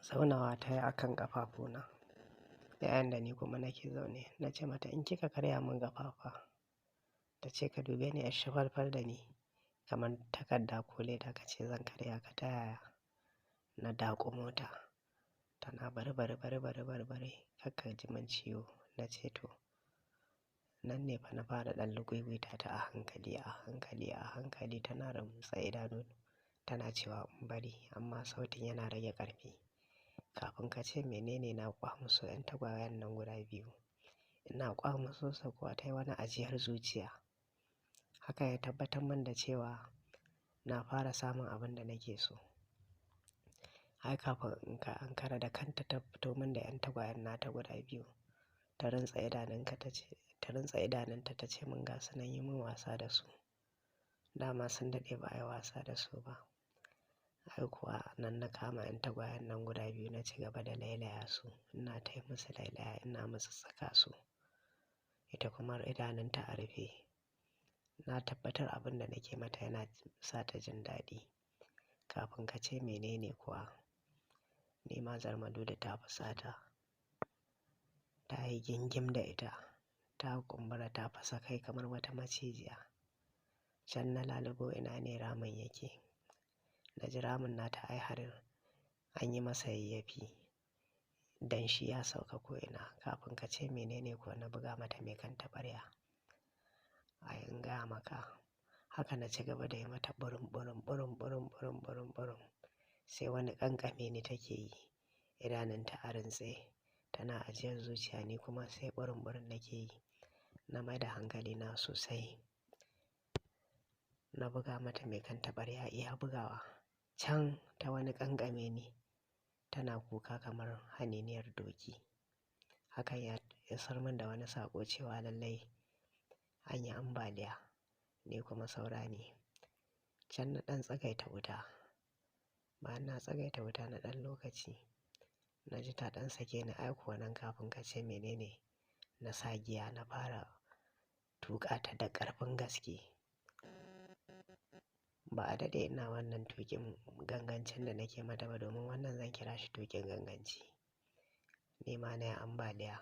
Zaunawa ta yi a kan ƙafafuna yayin da ni kuma nake zaune. Na ce mata in kika karya min ƙafa fa? Ta ce ka dube ni 'yar shafalfal da ni kamar takarda ko leda ka ce zan karya ka ta yaya. Na daƙumo ta. Tana bari bari bari bari bari bari kar ji min ciwo. Na ce to. Nan ne fa na fara ɗan luguiguita ta a hankali, a hankali, a hankali tana runtse idanu tana cewa in bari amma sautin yana rage ƙarfi. Kafin ka ce menene na ƙwamuso 'yan tagwayen nan guda biyu. Ina ƙwamuso su kuwa ta yi wani ajiyar zuciya. Haka ya tabbatar min da cewa na fara samun abin da nake so. Ai kafin in ka ankara da kanta ta fito min da 'yan tagwayen nata guda biyu. Ta rintsa idanunka ta ce, ta rintsa idanunta ta ce mun ga su nan yi min wasa da su. Dama sun daɗe ba a yi wasa da su ba. Ai kuwa nan na kama 'yan tagwayen nan guda biyu na ci gaba da lailaya su. Ina tai musu lailaya ina musu saka su. Ita kuma idanunta a rufe. Na tabbatar abin da nake mata yana sa ta jin daɗi. Kafin ka ce menene kuwa, ni ma Zarmaludu ta fusata. Ta yi gingim da ita. Ta kumbura ta fasa kai kamar wata macijiya. Can na lalubo ina ne ramin yake. Na ji ramin nata ai har an yi masa yayyafi. Danshi ya sauka ko'ina. Kafin ka ce menene kuwa na buga mata mai kan taɓarya. Ai in gaya maka. Haka na ci gaba da yi mata ɓurum ɓurum ɓurum ɓurum ɓurum ɓurum ɓurum. Sai wani ƙanƙame ni take yi. Idanunta a rintse. Tana ajiyar zuciya ni kuma sai ɓurum ɓurum nake yi. Na mai da hankalina sosai. Na buga mata mai kan taɓarya iya bugawa. Can ta wani ƙanƙame ni. Tana kuka kamar haniniyar doki. Hakan ya isar min da wani saƙo cewa lallai an yi ambaliya. Ni kuma saura ne. Can na ɗan tsagaita wuta. Bayan na tsagaita wuta na ɗan lokaci, na ji ta ɗan sake ni. Ai kuwa nan kafin ka ce menene, na sa giya na fara tuƙa ta da ƙarfin gaske. Ba a daɗe ina wannan tuƙin gangancin da nake mata ba domin wannan zan kira shi tuƙin ganganci. Ni ma na yi ambaliya.